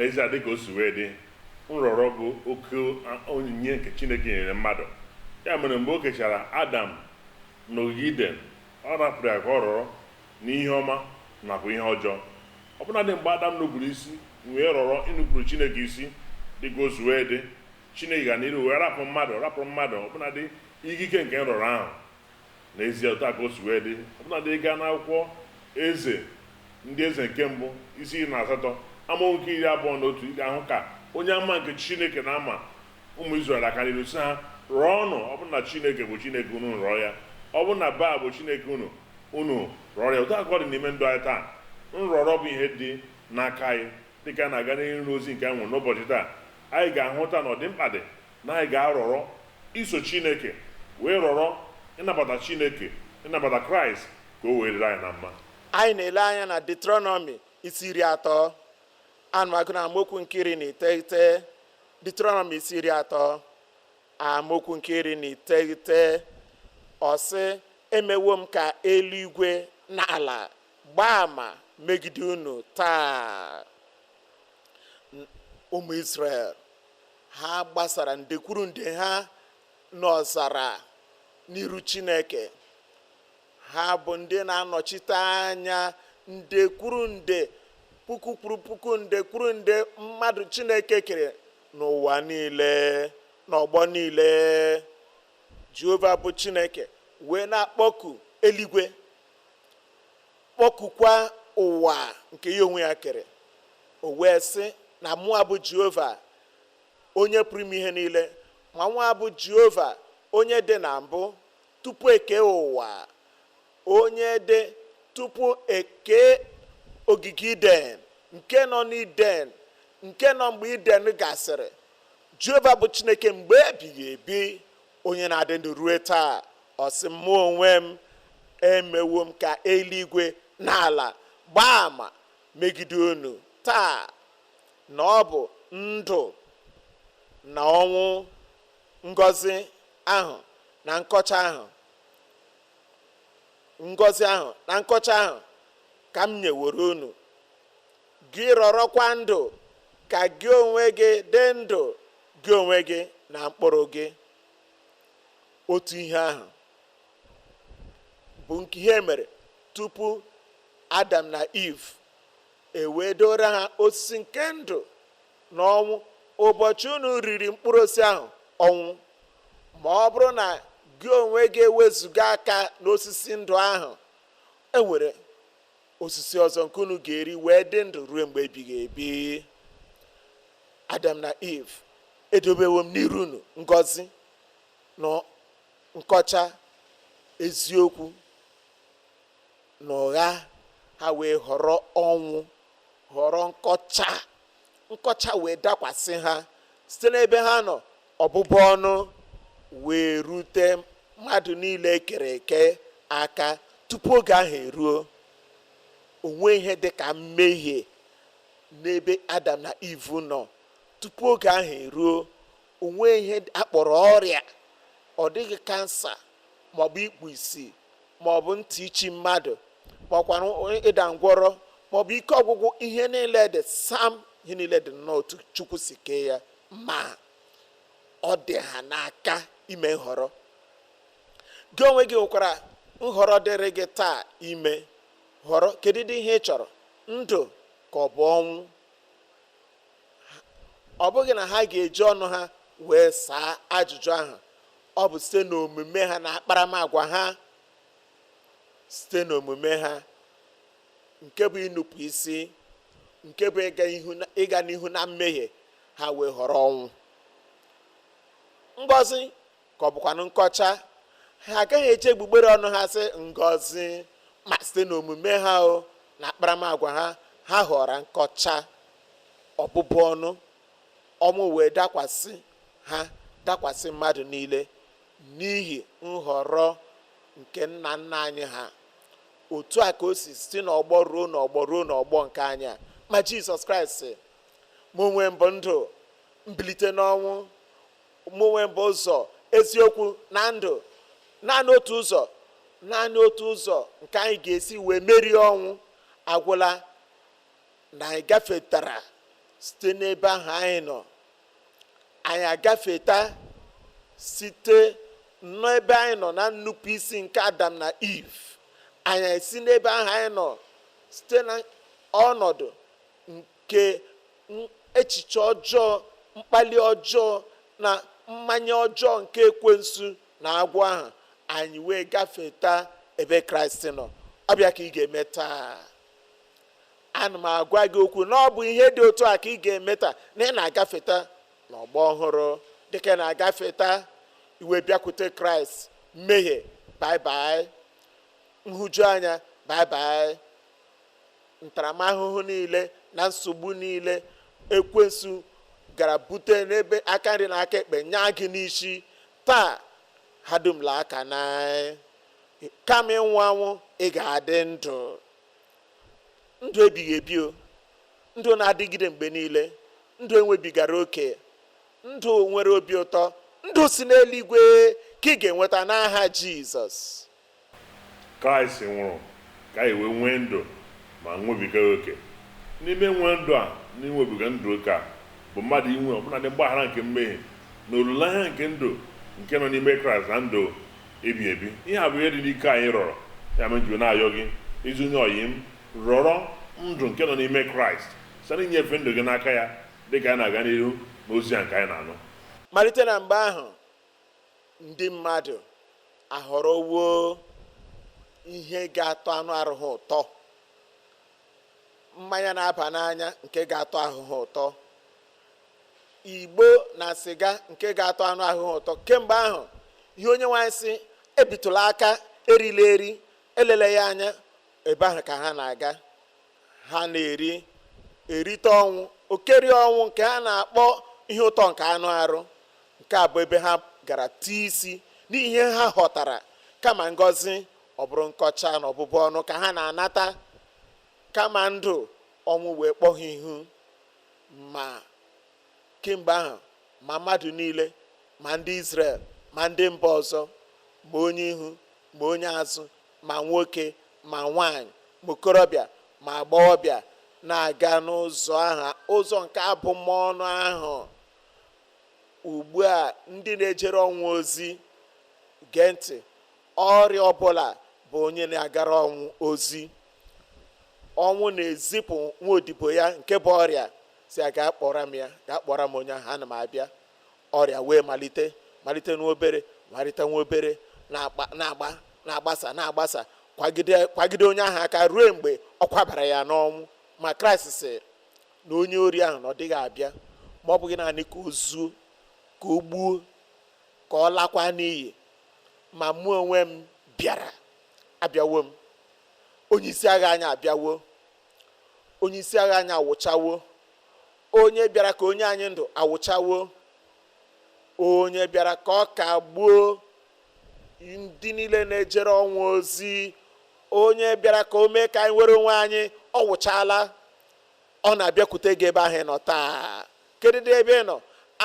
N'ezie, dịka o si wee dị, nrọrọ bụ oke onyinye nke Chineke nyere mmadụ. Ya mere, mgbe o kechara Adam n'ogige Iden, ọ rapụrụ ya ka ọ rọrọ n'ihe ọma nakwa ihe ọjọọ. Ọbụnadị mgbe Adam nupụrụ isi wee rọrọ ịnụpụrụ Chineke isi, dịka o si wee dị, Chineke ga n'iru wee rapụ mmadụ, rapụrụ mmadụ ọbụnadị ikike nke nrọrọ ahụ. N'ezie, otu a ka o si wee dị. Ọbụnadị ịga n'akwụkwọ Eze Ndị Eze nke mbụ, isi 18, amaokwu nke 21, ị ga-ahụ ka onye ama nke Chineke na-ama ụmụ Izrel aka n'iru, sị ha, "Rọọnụ. Ọ bụrụ na Chineke bụ Chineke unu, rọọ ya. Ọ bụrụ na Baal bụ Chineke unu, unu rọrọ ya." Otu a ka ọ dị n'ime ndụ anyị taa. Nrọrọ bụ ihe dị n'aka anyị. Dịka a na-aga n'ihu n'ozi nke anyị nwere n'ụbọchị taa, anyị ga-ahụta na ọ dị mkpa dị na anyị ga-arọrọ iso Chineke, wee rọrọ ịnabata Chineke, ịnabata Kraịst, ka o wee dịrị anyị na mma. Anyị na-ele anya na Deuteronomy isi 30, anụmagụ na amaokwu nke 19. Deuteronomy isi 30, amaokwu nke 19, ọ sị, "Emewo m ka eluigwe na ala gbaa ama megide unu taa." Ụmụ Israel ha gbasara ndekwuru nde ha n'ọzara n'iru Chineke. Ha bụ ndị na-anọchite anya nde kwuru nde, puku kwuru puku, nde kwuru nde mmadụ Chineke kere n'ụwa niile, n'ọgbọ niile. Jehova bụ Chineke wee na-akpọku eluigwe, kpọkukwa ụwa nke ya onwe ya kere. O wee sị na mụa bụ Jehova, onye pụrụ ime ihe niile, ma nwa bụ Jehova, onye dị na mbụ tupu eke ụwa, onye dị tupu eke ogige Iden, nke nọ n'Iden, nke nọ mgbe Iden gasịrị, Jehova bụ Chineke mgbe ebighị ebi, onye na-adị ndụ ruo taa. Ọ sị, "Mụ onwe m emewo m ka eluigwe na ala gbaa ama megide unu taa, na ọ bụ ndụ na ọnwụ, ngọzi ahụ na nkọcha ahụ, ngọzi ahụ na nkọcha ahụ ka m nyeworo unu. Gị rọrọkwa ndụ, ka gị onwe gị dị ndụ, gị onwe gị na mkpụrụ gị." Otu ihe ahụ bụ nke ihe mere tupu Adam na Eve ewee dora ha osisi nke ndụ na ọnwụ. "Ụbọchị unu riri mkpụrụ osisi ahụ, ọnwụ." Ma ọ bụrụ na gị onwe gị ewezuga aka n'osisi ndụ ahụ, enwere osisi ọzọ nke unu ga-eri wee dị ndụ ruo mgbe ebighị ebi. Adam na Eve, edobewo m n'iru unu ngọzi na nkọcha, eziokwu na ụgha. Ha wee họrọ ọnwụ, họrọ nkọcha. Nkọcha wee dakwasị ha. Site n'ebe ha nọ, ọbụbụ ọnụ wee rute mmadụ niile ekere eke aka. Tupu oge ahụ eruo, onwe ihe dị ka mmehie n'ebe Adam na Eve nọ. Tupu oge ahụ eruo, onwe ihe akpọrọ ọrịa. Ọ dịghị kansa, maọbụ ikpu isi, maọbụ ntị ichi mmadụ, maọkwanụ ịda ngwọrọ, maọbụ ike ọgwụgwụ. Ihe niile dị sam, ihe niile dị nnọọ otu Chukwu si kee ya. Ma ọ dị ha n'aka ime nhọrọ. Gị onwe gị nwekwara nhọrọ dịrị gị taa ime họrọ. Kedu dị ihe ị chọrọ, ndụ ka ọ bụ ọnwụ? Ọ bụghị na ha ga-eji ọnụ ha wee saa ajụjụ ahụ. Ọ bụ site n'omume ha na akparamagwa ha, site n'omume ha nke bụ ịnụpụ isi, nke bụ ịga n'ihu na mmehie ha, wee họrọ ọnwụ. Ngọzi ka ọ bụkwanụ nkọcha? Ha agaghị eji egbugbere ọnụ ha sị ngọzi, ma site n'omume ha o na akparamagwa ha, ha họrọ nkọcha, ọbụbụ ọnụ, ọnwụ wee dakwasị ha, dakwasị mmadụ niile n'ihi nhọrọ nke nna nna anyị ha. Otu a ka o si site n'ọgbọ ruo n'ọgbọ ruo n'ọgbọ nke anyị a. Ma Jizọs Kraịst sị, "Mụ onwe m bụ ndụ, mbilite n'ọnwụ. Mụ onwe m bụ ụzọ, eziokwu na ndụ." Naanị otu ụzọ, naanị otu ụzọ nke anyị ga-esi wee merie ọnwụ agwụla na anyị gafetara Site n'ebe ahụ anyị nọ, anyị agafeta site n'ebe anyị nọ na nnupụ isi nke Adam na Eve. Anyị esi n'ebe ahụ anyị nọ site na ọnọdụ nke echiche ọjọọ, mkpali ọjọọ na mmanya ọjọọ nke ekwensu na agwọ ahụ, anyị wee gafeta ebe Kraịst nọ. Ọ bịa ka ị ga-eme taa. Ana m agwa gị okwu na ọ bụ ihe dị otu a ka ị ga-eme taa, na ị na-agafeta n'ọgbọ ọhụrụ. Dịka ị na-agafeta, iwe bịakwute Kraịst, mmehie bye bye, nhụjuanya bye bye, ntaramahụhụ niile na nsogbu niile ekwensu gara bute n'ebe aka nri na aka ekpe nyaa gị n'isi taa, ha dum laa aka na kama ịnwụ anwụ, ị ga-adị ndụ, ndụ ebighị ebi, o ndụ na-adịgide mgbe niile, ndụ enwebigara oke, ndụ nwere obi ụtọ, ndụ si n'eluigwe ka ị ga-enweta n'aha Jizọs. Kraịst nwụrụ ka anyị wee nwee ndụ ma nwebiga oke. N'ime nwe ndụ a na inwebiga ndụ oke a bụ mmadụ inwe ọbụladị mgbaghara nke mmehie na olileanya nke ndụ nke nọ n'ime Kraịst na ndụ ebi ebi. Ihe a bụ ihe dị n'ike anyị rọrọ. Ya mere ji na-ayọ gị, izu onye ọyị m, rọrọ ndụ nke nọ n'ime Kraịst site n'inyefe ndụ gị n'aka ya dịka anyị na-aga n'ihu n'ozi a nke anyị na-anụ. Malite na mgbe ahụ, ndị mmadụ ahọrọwo ihe ga-atọ anụ arụ ha ụtọ, mmanya na-aba n'anya nke ga-atọ ahụ ha ụtọ, igbo na sịga nke ga-atọ anụ ahụ ha ụtọ. Kemgbe ahụ, ihe onye nwaanyị sị ebitụla aka, erila eri, elele ya anya, ebe ahụ ka ha na-aga. Ha na-eri erite ọnwụ, okeri ọnwụ nke ha na-akpọ ihe ụtọ nke anụ arụ. Nke a bụ ebe ha gara tie isi n'ihe ha ghọtara. Kama ngọzi, ọ bụrụ nkọcha na ọbụbụ ọnụ ka ha na-anata. Kama ndụ, ọnwụ wee kpọọ ha ihu. Ma kemgbe ahụ, ma mmadụ niile, ma ndị Izrel, ma ndị mba ọzọ, ma onye ihu ma onye azụ, ma nwoke ma nwanyị, ma okorobịa ma agbọghọbịa, na-aga n'ụzọ ahụ, ụzọ nke abụmọnụ ahụ. Ugbu a, ndị na-ejere ọnwụ ozi, gee ntị, ọrịa ọbụla bụ onye na-agara ọnwụ ozi. Ọnwụ na-ezipụ nwa odibo ya nke bụ ọrịa, si ya gaa kpọrọ m ya, gaa kpọrọ m onye ahụ, ana m abịa. Ọrịa wee malite, malite n'obere, malite nwa obere, na-agba, na-agba, na-agbasa, na-agbasa, kwagide, kwagide onye ahụ aka ruo mgbe ọ kwabara ya n'ọnwụ. Ma Kraịst sị na onye ori ahụ na ọ dịghị abịa ma ọ bụghị naanị ka o zuo, ka o gbuo, ka ọ lakwa n'iyi. Ma mụ onwe m bịara, abịawo m. Onye isi agha anyị abịawo, onye isi agha anyị awụchawo, onye bịara ka onye anyị ndụ awụchawo, onye bịara ka ọ ka gbuo ndị niile na-ejere ọnwụ ozi, onye bịara ka o mee ka anyị nwere onwe anyị, ọ wụchala. Ọ na-abịakwute gị ebe ahụ ị nọ taa. Kedu dị ebe ị nọ?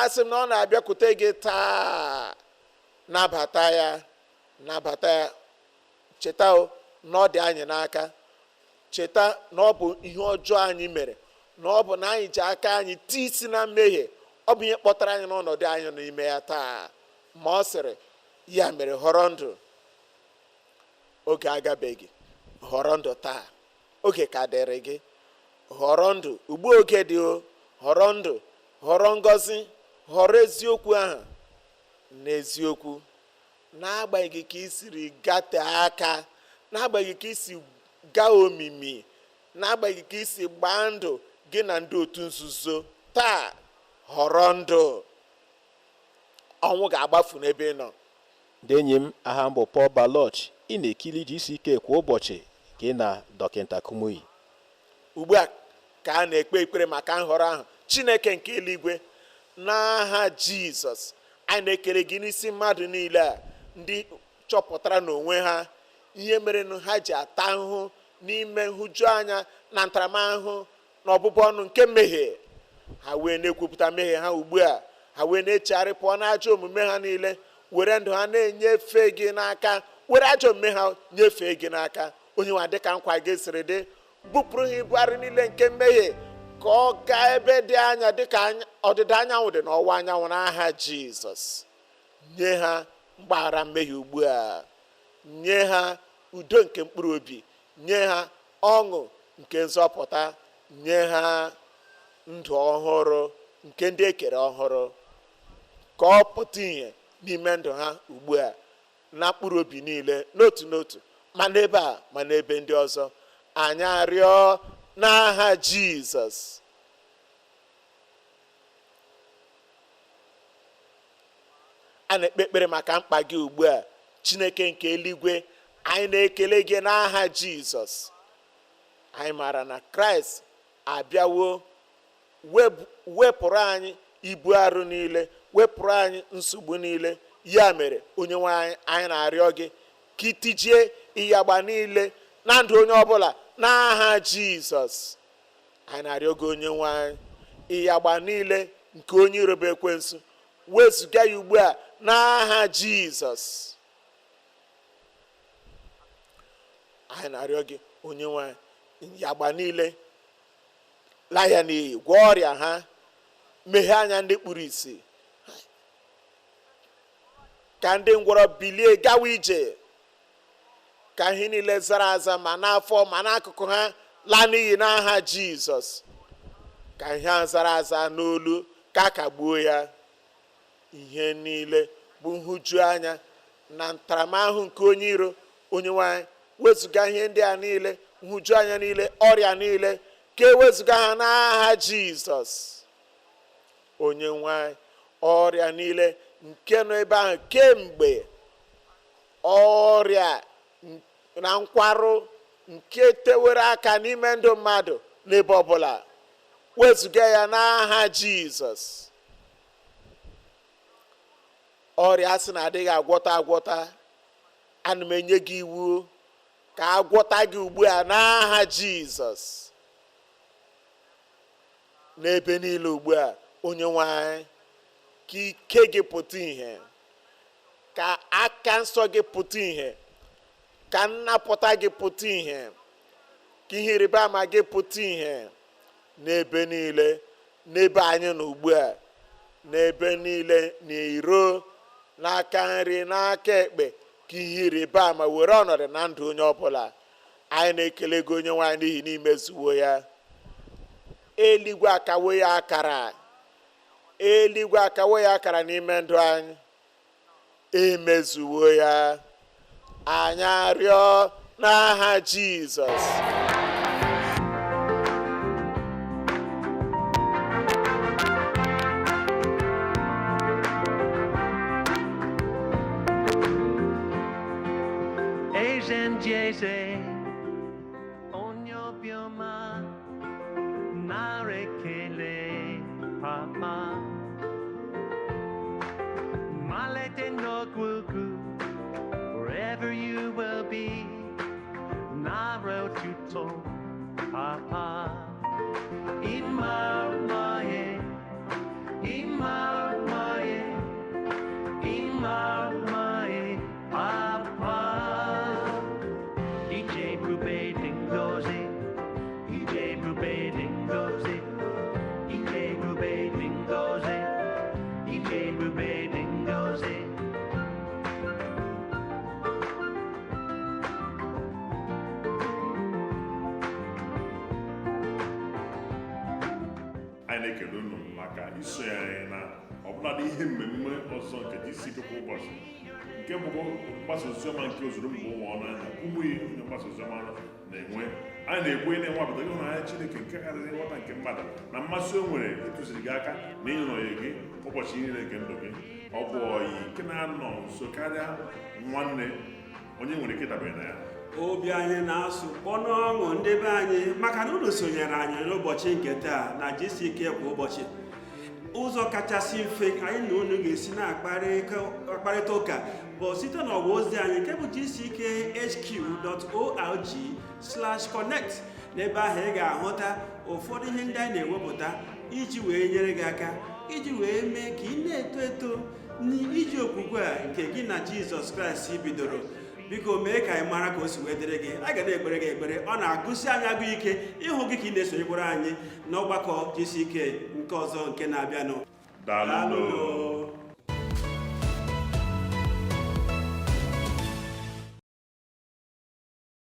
Asị m na ọ na-abịakwute gị taa. Nabata ya, nabata ya. Cheta o na ọ dị anyị n'aka. Cheta na ọ bụ ihe ọjọọ anyị mere, na ọ bụ na anyị ji aka anyị tie isi na mmehie, ọ bụ ihe kpọtara anyị n'ọnọdụ anyị n'ime ya taa. Ma ọ sịrị, ya mere họrọ ndụ, oge agabeghị. Họrọ ndụ taa, oge ka dịrị gị. Họrọ ndụ ugbu, oge dị o. Họrọ ndụ, họrọ ngọzi, họrọ eziokwu ahụ. N'eziokwu, n'agbanyeghị ka ị siri gatee aka, n'agbanyeghị ka isi gaa omimi, n'agbanyeghị ka isi gbaa ndụ gị na ndị otu nzuzo taa, họrọ ndụ. Ọnwụ ga-agbafu n'ebe ị nọ. Ndị enyi m, aha m bụ Paul Baloch. Ị na-ekili GCK kwa ụbọchị ka ị na Dọkịta Kumuyi. Ugbu a ka a na-ekpe ekpere maka nhọrọ ahụ. Chineke nke eluigwe, n'aha Jizọs, anyị na-ekele gị n'isi mmadụ niile a ndị chọpụtara n'onwe ha ihe mere ha ji ata ahụhụ n'ime nhụjuanya na ntaramahụhụ na ọbụbụ ọnụ nke mmehie ha, wee na-ekwupụta mmehie ha ugbu a. Ha wee na-echegharị pụọ n'ajọ omume ha niile, were ndụ ha na-enyefe gị n'aka, were ajọ omume ha nyefee gị n'aka. Onye nwa, dịka nkwa gị siri dị, bupụrụ ha ibu arụ niile nke mmehie. Ka Ka ọ gaa ebe dị anya dịka ọdịda anyanwụ dị n'ọwụwa anyanwụ n'aha Jizọs. Nye ha mgbaghara mmehie ugbu a, nye ha udo nke mkpụrụ obi, nye ha ọṅụ nke nzọpụta, nye ha ndụ ọhụrụ nke ndị ekere ọhụrụ. Ka ọ pụta ìhè n'ime ndụ ha ugbu a na mkpụrụ obi niile n'otu n'otu, ma n'ebe a ma n'ebe ndị ọzọ. Anyị arịọ n'aha Jizọs. A na-ekpe ekpere maka mkpa gị ugbu a. Chineke nke eluigwe, anyị na-ekele gị n'aha Jizọs. Anyị maara na Kraịst abịawo wepụrụ anyị ibu arụ niile, wepụrụ anyị nsogbu niile. Ya mere onye nwe anyị, anyị na-arịọ gị ka itijie ịyagba niile na ndụ onye ọbụla n'aha Jizọs. Anyị na-arịọ gị onye nwe anyị, ịyagba niile nke onye iro bụ ekwensu, wezụga ya ugbu a n'aha Jizọs. Anyị na-arịọ gị onye nwe anyị, ịyagba niile laa ya n'iyi, gwọọ ọrịa ha, meghee anya ndị kpuru ìsì, ka ndị ngwọrọ bilie gawa ije, ka ihe niile zara aza ma n'afọ ma n'akụkụ ha laa n'iyi n'aha Jizọs. Ka ihe a zara aza n'olu ka a kagbuo ya. Ihe niile bụ nhụju anya na ntaramahụhụ nke onye iro. Onye nwe anyị, wezụga ihe ndị a niile, nhụju anya niile, ọrịa niile, ka e wezụga ha n'aha Jizọs. Onye nwe anyị, ọrịa niile nke nọ ebe ahụ kemgbe, ọrịa na nkwarụ nke tewere aka n'ime ndụ mmadụ n'ebe ọbụla, wezụga ya n'aha Jizọs. Ọrịa asị na adịghị agwọta agwọta, ana m enye gị iwu ka agwọta gị ugbu a n'aha Jizọs. N'ebe niile ugbu a, onye nwe anyị, ka ike gị pụta ìhè, ka aka nsọ gị pụta ìhè, ka nnapụta gị pụta ìhè, ka ihe ịrịba ama gị pụta ìhè n'ebe niile, n'ebe anyị nọ ugbu a, n'ebe niile, n'iro, n'aka nri, n'aka ekpe, ka ihe ịrịba ama were ọnọdụ na ndụ onye ọbụla. Anyị na-ekele gị onye nwe anyị n'ihi na imezuwo ya. Eluigwe akawo ya akara, eluigwe akawo ya akara n'ime ndụ anyị. Emezuwo ya. Anyị arịọ n'aha Jizọs. Eze onye obiọma, nara ekele papa. Malite n'ọgwụgwụ, wherever you will be, nara otuto papa. Ịma mma, ịma mma, ịma mma, papa. Ije ebube dị ngọzi, ije ebube dị ngọzi, ije ebube dị ngọzi, ije ebube dị ngọzi. Anyị na-ekele unu maka isonye anyị na ọbụladị ihe mmemme ọzọ nke GCK kwa ụbọchị, nke bụkwa mgbasa oziọma nke ozuru mba ụwa ọnụ anya ụmụ ihe onye mgbasa oziọma na-enwe. Anyị na-ekwe na-enwapụta ịhụnanya Chineke nke karịrị nghọta nke mmadụ na mmasị o nwere ịtụziri gị aka na ịnọnye gị ụbọchị niile nke ndụ gị. Ọ bụ ọyị nke na-anọ nso karịa nwanne onye nwere ike ịdabere na ya. Obi anyị na-asụ kpọnụ ọṅụ ndị be anyị maka na unu sonyere anyị n'ụbọchị nke taa na GCK kwa ụbọchị. Ụzọ kachasị mfe anyị na unu ga-esi na-akparịta ụka bụ site n'ọwa ozi anyị nke bụ gckhq.org/connect. N'ebe ahụ ị ga-ahụta ụfọdụ ihe ndị anyị na-ewepụta iji wee nyere gị aka, iji wee mee ka ị na-eto eto n'iji okwukwe a nke gị na Jizọs Kraịst bidoro. Biko mee ka anyị mara ka o si wee dịrị gị. A ga na-ekpere gị ekpere. Ọ na-agụsi anyị agụ ike ịhụ gị ka ị na-esonyekwara anyị n'ọgbakọ GCK nke ọzọ nke na-abịanụ. Daalụ. Daalụ.